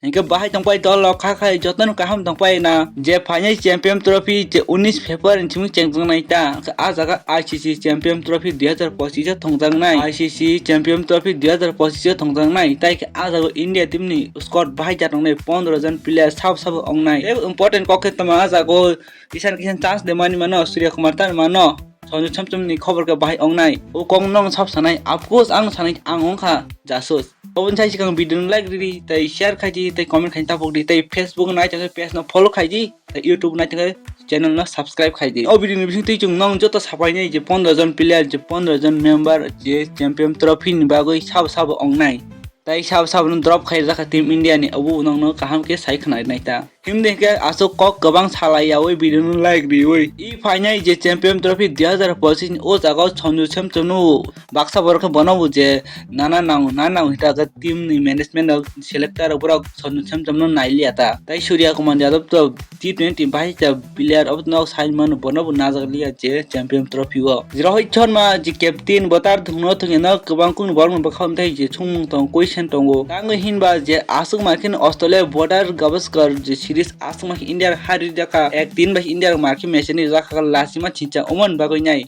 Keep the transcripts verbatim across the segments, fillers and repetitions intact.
Hinkhe bahai tongpai dol rok kha khai jotono kaham tongpai na je phainai champion trophy je unis February ni simi chengjaknai ta. Hinkhe ah jaga I C C champion trophy dui hazar pochish o thongjaknai, I C C champion trophy dui hazar pochish o thongjaknai. Tai khe ah jaga India team ni squad bahai ja tongnai pondro jon player sabo sabo ongnai. Tei important kok khe tamo ah jaga o kisan kisan chance de mani mano Surya Kumar tan mano. Sonju Chomchom ni khobor khe bahai ongnai. O kok nong sab sanai, of course ang sanai ang ongkha jasus. Oboni sai sikang video no like riri, tei share khaidi, tei comment khaini tapokdi, tei Facebook nai tongkhe page no follow khaidi, tei YouTube nai tongkhe channel no subscribe khaidi. O video ni bising twi chwng nong joto sapainai je pondro jon player, je pondro jon member, je champion trophy ni bagwi sabo sabo ongnai. Tai sabo sabo no drop khai rwkha Team India ni, obo nong no kaham khe sai khna nai ta. Himdi hinkhe aswk kok kwbang salai yaui video no like riui. I phainai je champion trophy dui hazar pochish ni o jaga o Sonju Chomchom no baksa borok khe bono bo je nana nang nana nang hita khe team ni management rok selector rok borok Sonju Chomchom no nai liya ta. Tai Surya Kumar Yadav to T twenty bahai ta player obo no sai mano bono bo najak liya je champion trophy o. Rohit Sharma je captain bo tar thungno thungya no kwbang kunu borok no bwkha tai je sumung tong question tongo. Tangwi hinba je aswk ma khe Australia border Gavaskar je series aswk ma khe India hari jaka ek din bai India ma khe match ni jaka lachima chicha oman bagwi nai.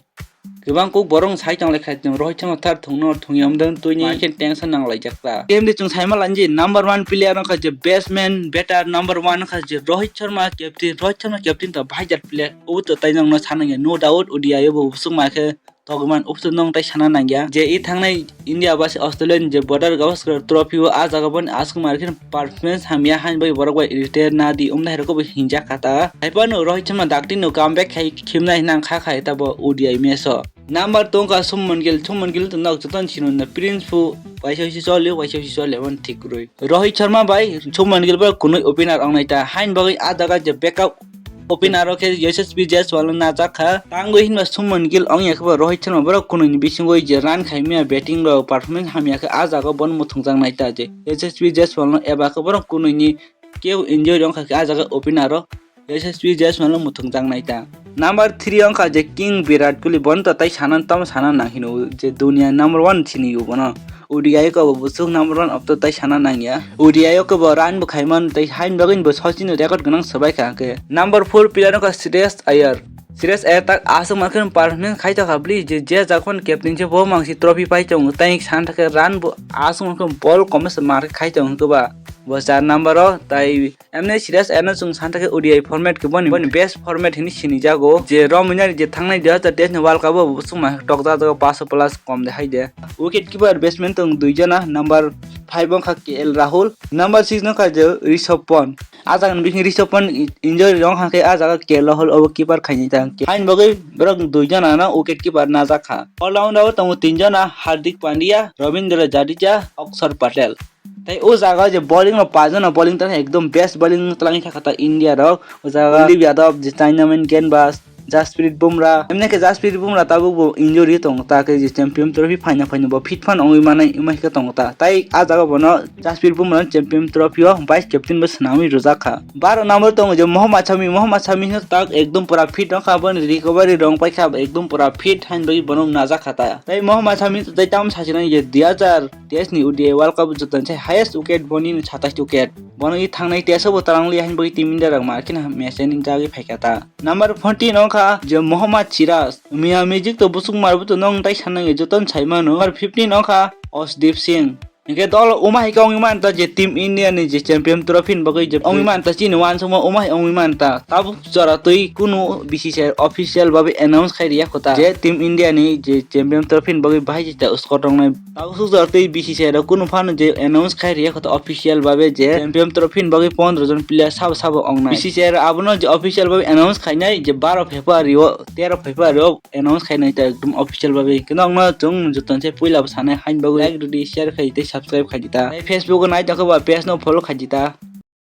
Kwbang kuk borok sai tong lai khai tong Rohit Sharma thar thungno thungya omdon twi ni ma khe tension nang lai jak ta. Team de chwng sai ma lan je number one player no kha je batsman batter number one no kha je Rohit Sharma captain, Rohit Sharma captain to bahai jat player. Obo to tai nang no sana ya no doubt O D I o bo busuk ma khe togman obo to nong tai sana nang ya. Je i thangnai India basi Australia ni je Border Gavaskar Trophy o ah jaga boni aswk ma khe performance hamya hain bai borok bai retire na di, umna hai rok bo hinjak kha ta. Hai phano Rohit Sharma dakti no comeback khai khimnai hinang kha khai ta bo O D I match o. Number tongkha Shubman Gill, Shubman Gill to nok joton sino na Prince phu waisa waisa choli, waisa waisa choli, aboni thik kwrwi. Rohit Sharma bai Shubman Gill bai kunui opener ongnai ta, hain bagwi ah jaga je backup opener o khe Yashasvi Jaiswal no najak kha. Tangwi hinba Shubman Gill ongya khe bo Rohit Sharma borok kunui ni bisingo je run khaimya batting rok performance hamya khe ah jaga bono muthungjak nai ta je Yashasvi Jaiswal no eba khe borok kunui ni kebo injury wngkha khe ah jaga opener o Yashasvi Jaiswal no muthungjak nai ta. Number three wngkha je King Virat Kohli, bono to tai sana tamo sana nang hino je dunia number one sini yo bono. O D I o khe bo busuk number one of the tai sana nang ya. O D I o khe bo run bo khaimano tei hain bagwi bo Sachin ni record gwnang swbai kha khe. Number four player wngkha Shreyas Iyer. Shreyas Iyer tak aswk ma khe performance khai ta kha bli je je jakhon captain se bo mangsi trophy pai tongo tai sana ta khe run bo aswk ma khe ball kom se mar khai tongo khe ba. Bo char number o tai Emni Shreyas Iyer no chwng san ta khe O D I format khe boni, boni best format hinwi sinijago. Je romwi nani je thangnai dui hazar teis ni World Cup o bo chwngma tokjak jago paso plus kom de hai de. Wicket keeper batsman tong dui jona, number five wngkha K L Rahul, number six wngkha je Rishabh Pant. Ah jaga ni bising Rishabh Pant injury wngkha khe ah jaga K L Rahul obo keeper khainai ta. Hain bagwi borok dui jona no wicket keeper najak kha. All rounder o tongo tin jona, Hardik Pandya, Ravindra Jadeja, Akshar Patel. Tai o jaga je bowling rok paijana bowling ta ekdom best bowling twlangwi kha kha ta India rok. O jaga Kuldeep Yadav, je Chinaman Gennbas, Jasprit Bumrah. Emni khe Jasprit Bumrah tabuk bo injury tongo ta khe je champion trophy phaina phaina bo fit phan ongwi manai wngma khe tongo ta. Tai ah jaga bono Jasprit Bumrah champion trophy o vice captain bo swnamwi rwjak kha. Baro number tongo je Mohammad Shami, Mohammad Shami no tak ekdom pura fit wngkha boni recovery rong paikha ekdom pura fit hain bagwi bono najak kha ta. Tai Mohammad Shami tai tamo sachinai je dui hazar teis ni O D I World Cup joto ni sai highest wicket boni ni satais wicket. Bono i thangnai test o bo twlang li hain bagwi team India rok ma khe na match ni jagwi phaikha ta. Number fourteen wngkha je Mohammad Siraj. Miya Magic to busuk mar bo to nong tai sanai joto ni sai mano. Number fifteen wngkha Arshdeep Singh. Hinkhe dol wngma hai khe wngwi manta je team India ni je champion trophy ni bagwi je wngwi manta chini uansukma wngma hai wngwi manta. Tabuk jora twi kunu B C C I official bagwi announce khai riya kho ta je team India ni je champion trophy ni bagwi bahai jeta squad tongnai. Tabuk suk jora twi B C C I rok kunu phano je announce khai riya kho ta official bagwi je champion trophy ni bagwi pondro jon player sabo sabo wngnai. B C C I rok abono je official bagwi announce khainai je baro February o, tero February o announce khainai ta ekdom official bagwi. Khe nokno chwng joto se puila bo sanai hain bagwi like rwdi, share khai tei subscribe khai di ta. Tei Facebook o nai tongkhe ba page no follow khai di ta.